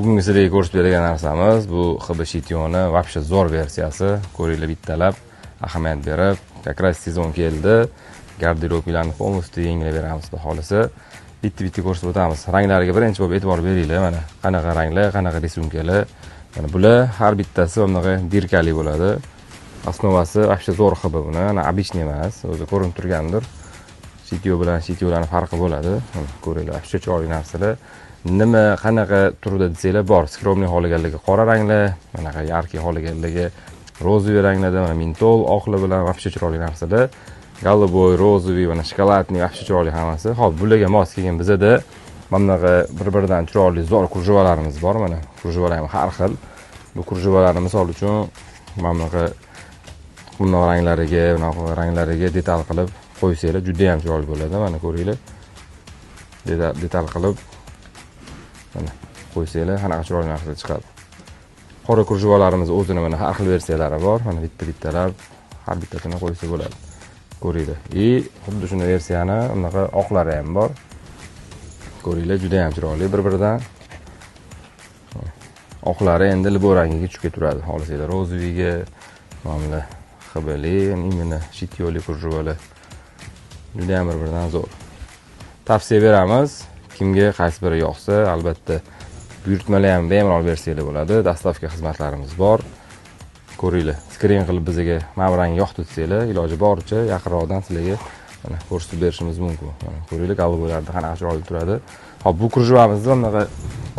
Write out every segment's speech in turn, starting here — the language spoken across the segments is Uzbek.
Bugungi sizlarga ko'rsatib bergan narsamiz bu HB Shityo'ni вообще zo'r versiyasi. Ko'ringlar bittalab, ahamiyat berib, как раз sezon keldi. Garderoblarni полностью yangilab beramiz, xudo xolisa. Bitta-bitta ko'rsatib o'tamiz. Ranglariga birinchi bo'lib e'tibor beringlar. Mana qanaqa ranglar, qanaqa рисунка lar. Mana bular har bittasi bunaqa дырка li bo'ladi. Основа si вообще zo'r HB buni. Ana обычный emas, o'zi ko'rinib turgandir. Shityo bilan shityolarning farqi bo'ladi. Mana ko'ringlar, вообще chiroyli narsalar. Nima qanaqa turda desanglar bor. Скромный xohlaganligi qora ranglar, manaqa яркий xohlaganligi розовый ranglarda, mana mentol oqli bilan вообще chiroyli narsalar. Голубой, розовый, mana шоколадный, вообще chiroyli hammasi. Xo'p, bularga mos kelgan bizada mana bunaqa bir-biridan chiroyli zo'r кружева larimiz bor. Mana кружева lar ham har xil. Bu кружева larni misol uchun mana bunaqa bundoq ranglariga, bunaqa ranglariga detal qilib qo'ysanglar juda ham chiroyli bo'ladi. Mana ko'ringlar. Detal qilib mana qo'ysanglar qanaqa chiroyli narsa chiqadi. Qora кружева larimiz o'zini mana har xil versiyalari bor. Mana bitta-bittalab har bittasini qo'ysa bo'ladi. Ko'ringlar. И xuddi shunday versiyani bunaqa oqlari ham bor. Ko'ringlar, juda ham chiroyli bir-biridan. Oqlari endi любой rangiga tushib ketaveradi. Xohlasanglar розовый ga, mana bular HBli, именно шитьё li кружева lar. Juda ham bir-biridan zo'r. Tavsiya beramiz. Kimga qaysi biri yoqsa, albatta buyurtmalar ham bemalol bersanglar bo'ladi. Доставка xizmatlarimiz bor. Ko'ringlar, skrin qilib bizga mana bu rang yoqdi desanglar, iloji boricha yaqinroqdan sizlarga mana ko'rsatib berishimiz mumkin. Mana ko'ringlar, голубой larda qanaqa chiroyli turadi. Xo'p, bu кружева mizda bunaqa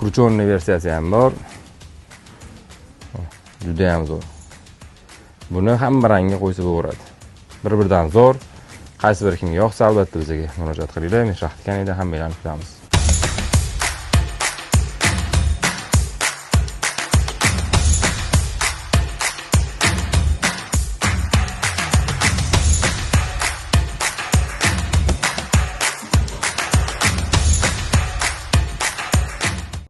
крученный versiyasi ham bor. Juda ham zo'r. Buni hamma rangga qo'ysa bo'laveradi. Bir-biridan zo'r. Qaysi biri kimga yoqsa, albatta bizga murojaat qilinglar. Men Shahid edi, hammanglarni kutamiz.